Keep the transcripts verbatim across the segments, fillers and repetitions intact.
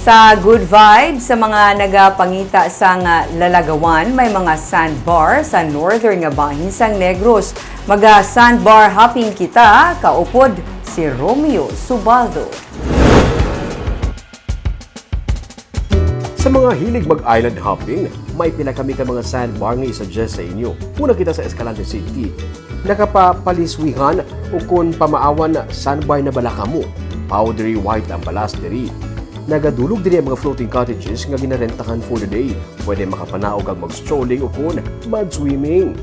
Sa good vibes sa mga nagapangita sang Lalagawan, may mga sandbar sa northern nga bahin sang Negros. Maga sandbar hopping kita, kaupod si Romeo Subaldo. Sa mga hilig mag-island hopping, may pila kami ka mga sandbar nga i-suggest sa inyo. Una kita sa Escalante City. Nakapapaliswihan o kon pamaawan sandbar na bala kamo. Powdery white ang balas diri. Nagadulog diri ang mga floating cottages nga ginarentahan for the day. Pwede makapanaog kag mag-strolling o kon mag-swimming.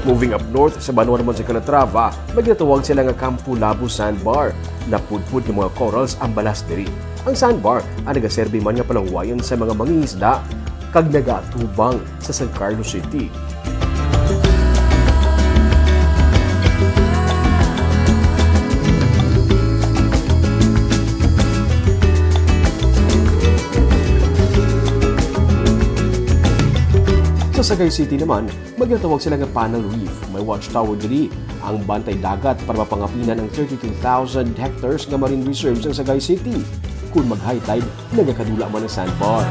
Moving up north, sa banwa naman sa Calatrava, may ginatawag sila nga Campo Labo Sandbar. Napudpod nga mga corals ang balas diri. Ang sandbar ang nagaserbi man nga palangwayan sa mga mangingisda kag nagaatubang sa San Carlos City. Sa Sagay City naman, may ginatawag sila nga Panel Reef. May watchtower diri ang bantay dagat para mapangapinan ang thirty-two thousand hectares nga marine reserves sa Sagay City. Kung mag-high tide, nagakadula man ang sandbar.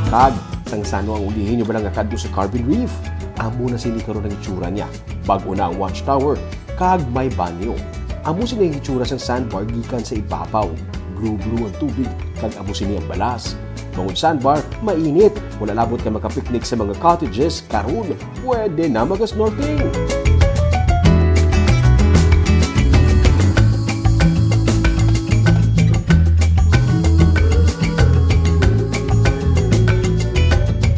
Kag sang sano ang ulihi nyo ba nga kadto sa Carvin Reef? Amo na sini karon ang itsura niya. Bag-o na ang watchtower, kag may banyo. Amo sini ang itsura sang sandbar gikan sa ibabaw. Blue-blue ang tubig, kag amo sini ang balas. Bangod sandbar, mainit. Wala labot ka makapiknik sa mga cottages. Karon, pwede na maga-snorkeling.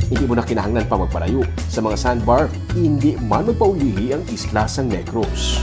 Hindi mo na kinahanglan pa magpalayo. Sa mga sandbar, hindi man magpaulihi ang isla sang Negros.